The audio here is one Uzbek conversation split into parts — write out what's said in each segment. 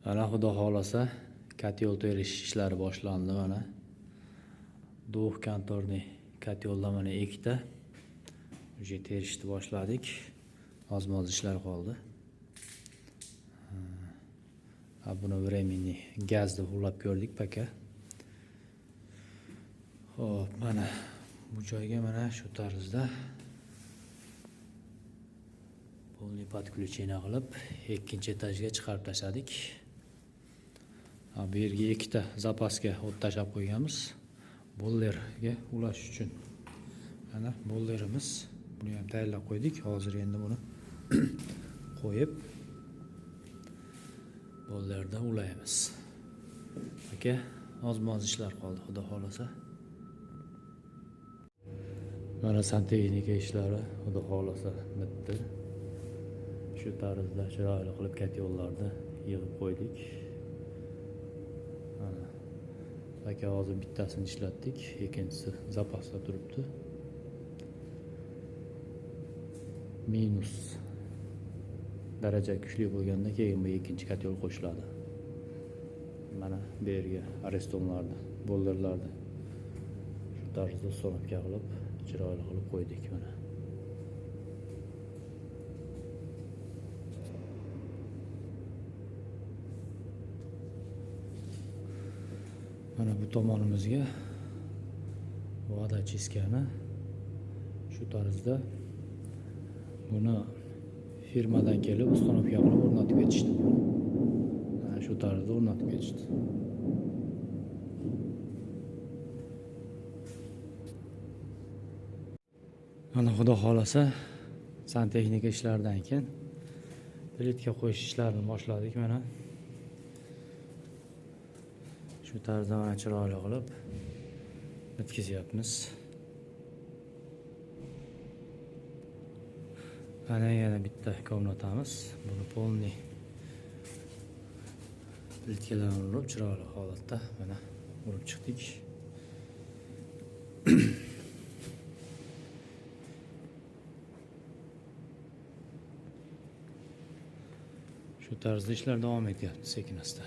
Mana xudo xohlasa kotyol terish ishlari boshlandi mana. Двухконторный kotyolda mana ikkita. Уже terishni boshladik. Ozmoz ishlar qoldi. Ha, buni временный gazni ulab ko'rdik пока. Xo'p, mana bu joyga mana shu tarzda полный подключение qilib ikkinchi etajga chiqarib tashladik. Ha, bu yerga ikkita zapasga o't tashlab qo'yganmiz. Bollerga ulash uchun. Mana bollerimiz, buni ham tayyorlab qo'ydik. Hozir endi buni qo'yib bollerda ulaymiz. Aka, oz-moz ishlar qoldi, xudo xohlasa. Mana santexnika ishlari xudo xohlasa bitdi. Shu tarzda chiroyli qilib kotyollarni yig'ib qo'ydik. Mana aka hozir bittasini ishlatdik, ikkinchisi zapasda turibdi. Minus daraja kuchli bo'lganda keyin bu ikkinchi kotyol qo'shiladi. Mana bu yerga arestonlarni, bollerlarni shu tarzda установка qilib, chiroyli qilib qo'ydik mana. Mana bu tomonimizga vodochiskani shu tarzda buni firmadan kelib установка qilib o'rnatib ketishdi buni. Mana shu tarzda o'rnatib ketishdi. Mana xudo xohlasa santexnika ishlaridan keyin plitka qo'yish ishlarini boshladik mana. Shu tarzda mana chiroyli qilib bitkazyapmiz. Mana yana bitta komnatamiz. Buni polniy plitkalarni urib chiroyli holatda mana urib chiqdik. Shu tarzda ishlar davom etyapti sekin-asta.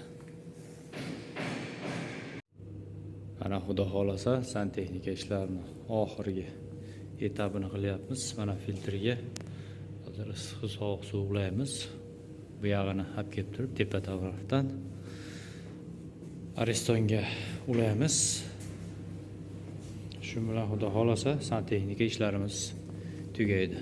Mana xudo xohlasa santexnika ishlarini oxirgi etapini qilyapmiz. Mana filtrga hozir issiq sovuq suv ulaymiz. Bu yog'ini olib kelib turib tepa tarafdan arestonga ulaymiz. Shu bilan xudo xohlasa santexnika ishlarimiz tugaydi.